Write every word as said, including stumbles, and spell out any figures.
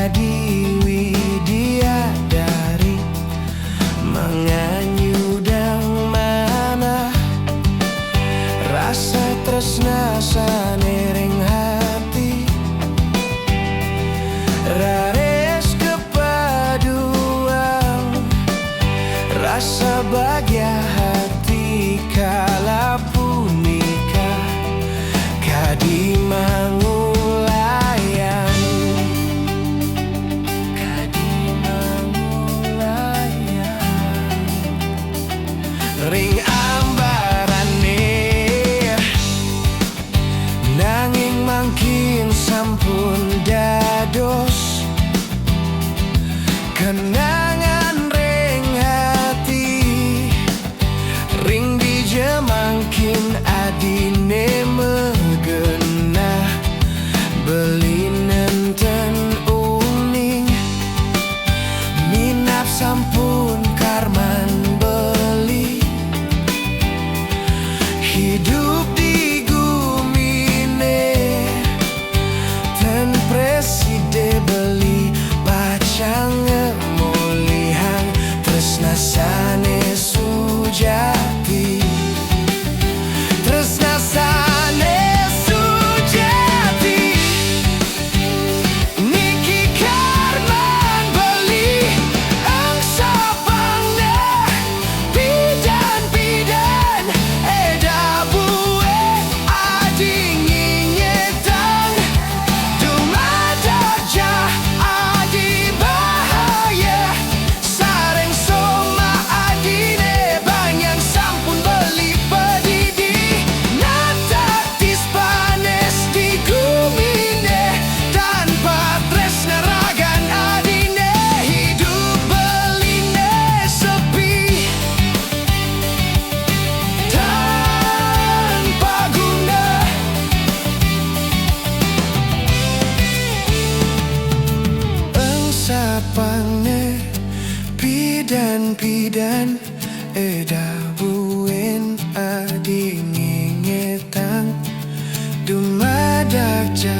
Adi widiadari manganyudang manah, rasa tresna sané ring hati raris kapaduang, rasa bagia hati kala punika kadi mangulayan, kadi mangulayan ring ambarané. Nanging mangkin sampun dados kenangan ring hati. Ring dija mangkin adiné magenah, beli nénten uning, minab sampun karman beli. Hidup di guminé ten prasida beli, pacang ngamolihang tresna sané sujati. Tresna sané sujati niki karman beli, angsapangna pidan-pidan, Ida buin adi ngingetang, dumadak ja adi bahaya, sareng soma adiné banyang sampun beli padidi, natak tis panés di guminé, tanpa tresna ragan adiné, hidup beliné sepi, tanpa guna. Angsapangna pidan-pidan, Ida buin adi ngingetang, dumadak ja